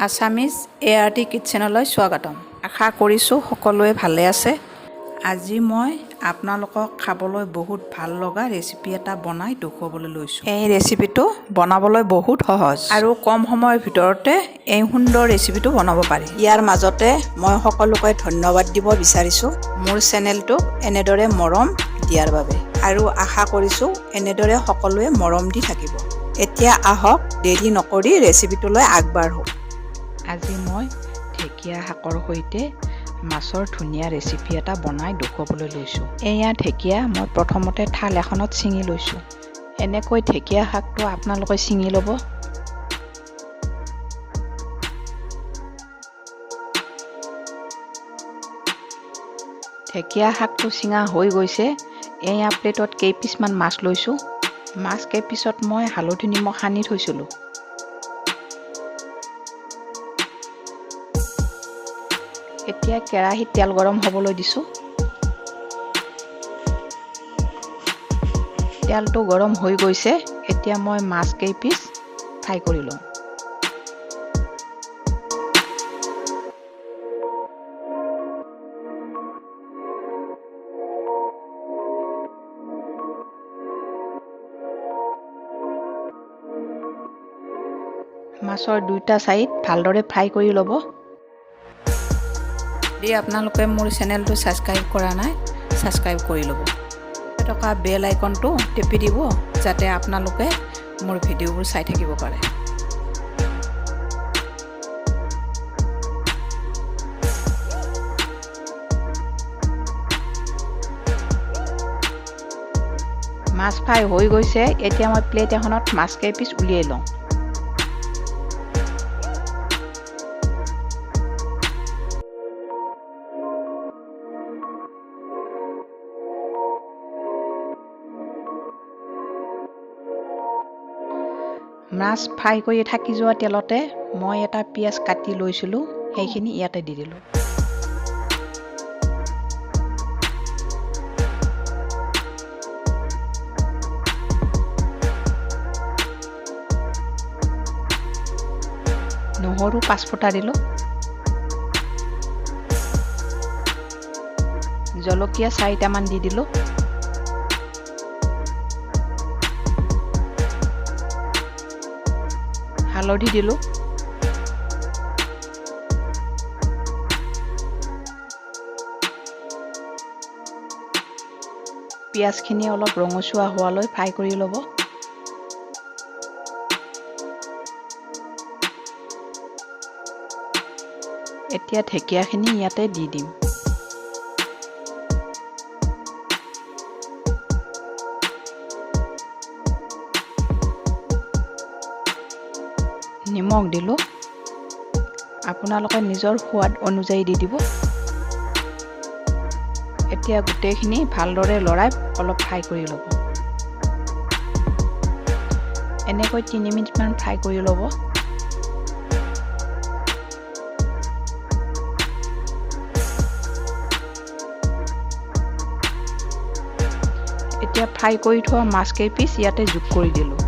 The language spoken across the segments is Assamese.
আছামিজ এআৰটি কিটচেনলৈ স্বাগতম। আশা কৰিছোঁ সকলোৱে ভালে আছে। আজি মই আপোনালোকক খাবলৈ বহুত ভাল লগা ৰেচিপি এটা বনাই দেখুৱাবলৈ লৈছোঁ। এই ৰেচিপিটো বনাবলৈ বহুত সহজ আৰু কম সময়ৰ ভিতৰতে এই সুন্দৰ ৰেচিপিটো বনাব পাৰি। ইয়াৰ মাজতে মই সকলোকে ধন্যবাদ দিব বিচাৰিছোঁ মোৰ চেনেলটোক এনেদৰে মৰম দিয়াৰ বাবে, আৰু আশা কৰিছোঁ এনেদৰে সকলোৱে মৰম দি থাকিব। এতিয়া আহক, দেৰি নকৰি ৰেচিপিটোলৈ আগবাঢ়োঁ। আজি মই ঢেকীয়া শাকৰ সৈতে মাছৰ ধুনীয়া ৰেচিপি এটা বনাই দেখুৱাবলৈ লৈছোঁ। এয়া ঢেকীয়া মই প্ৰথমতে থাল এখনত ছিঙি লৈছোঁ। এনেকৈ ঢেকীয়া শাকটো আপোনালোকে ছিঙি ল'ব। ঢেকীয়া শাকটো ছিঙা হৈ গৈছে। এয়া প্লেটত কেইপিচমান মাছ লৈছোঁ। মাছ কেইপিছত মই হালধি নিমখ সানি থৈছিলোঁ। এতিয়া কেৰাহীত তেল গৰম হ'বলৈ দিছোঁ। তেলটো গৰম হৈ গৈছে। এতিয়া মই মাছ কেইপিচ ফ্ৰাই কৰি লওঁ। মাছৰ দুইটা ছাইড ভালদৰে ফ্ৰাই কৰি ল'ব। যদি আপোনালোকে মোৰ চেনেলটো ছাবস্ক্ৰাইব কৰা নাই, ছাবস্ক্ৰাইব কৰি ল'ব। থকা বেল আইকনটো টিপি দিব, যাতে আপোনালোকে মোৰ ভিডিঅ'বোৰ চাই থাকিব পাৰে। মাছ ফ্ৰাই হৈ গৈছে। এতিয়া মই প্লেট এখনত মাছ কেইপিচ উলিয়াই লওঁ। মাছ ফ্ৰাই কৰি থাকি যোৱা তেলতে মই এটা পিঁয়াজ কাটি লৈছিলোঁ, সেইখিনি ইয়াতে দি দিলোঁ। নহৰু 5 ফুটা দিলোঁ। জলকীয়া 4টামান দি দিলোঁ। হালধি দিলোঁ। পিঁয়াজখিনি অলপ ৰঙচুৱা হোৱালৈ ফ্ৰাই কৰি ল'ব। এতিয়া ঢেকীয়াখিনি ইয়াতে দি দিম। নিমখ দিলোঁ। আপোনালোকে নিজৰ সোৱাদ অনুযায়ী দি দিব। এতিয়া গোটেইখিনি ভালদৰে লৰাই অলপ ফ্ৰাই কৰি ল'ব। এনেকৈ 3 মিনিটমান ফ্ৰাই কৰি ল'ব। এতিয়া ফ্ৰাই কৰি থোৱা মাছ কেইপিচ ইয়াতে যোগ কৰি দিলোঁ।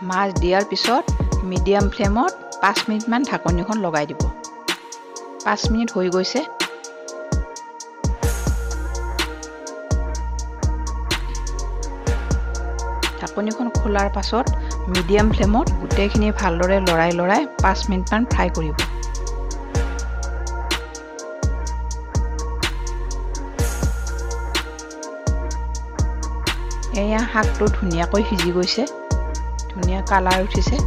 মাছ দিয়াৰ পিছত মিডিয়াম ফ্লেমত 5 মিনিটমান ঢাকনিখন লগাই দিব। 5 মিনিট হৈ গৈছে। ঢাকনিখন খোলাৰ পাছত মিডিয়াম ফ্লেমত গোটেইখিনি ভালদৰে লৰাই লৰাই 5 মিনিটমান ফ্ৰাই কৰিব। এয়া শাকটো ধুনীয়াকৈ সিজি গৈছে, ধুনীয়া কালাৰ উঠিছে।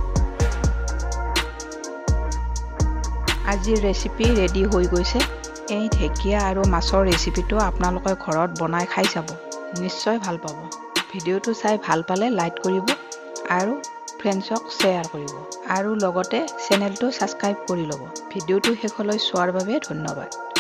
আজিৰ ৰেচিপি ৰেডি হৈ গৈছে। এই ঢেকীয়া আৰু মাছৰ ৰেচিপিটো আপোনালোকে ঘৰত বনাই খাই চাব, নিশ্চয় ভাল পাব। ভিডিঅ'টো চাই ভাল পালে লাইক কৰিব আৰু ফ্ৰেণ্ডছক শ্বেয়াৰ কৰিব আৰু লগতে চেনেলটো ছাবস্ক্ৰাইব কৰি ল'ব। ভিডিঅ'টো শেষলৈ চোৱাৰ বাবে ধন্যবাদ।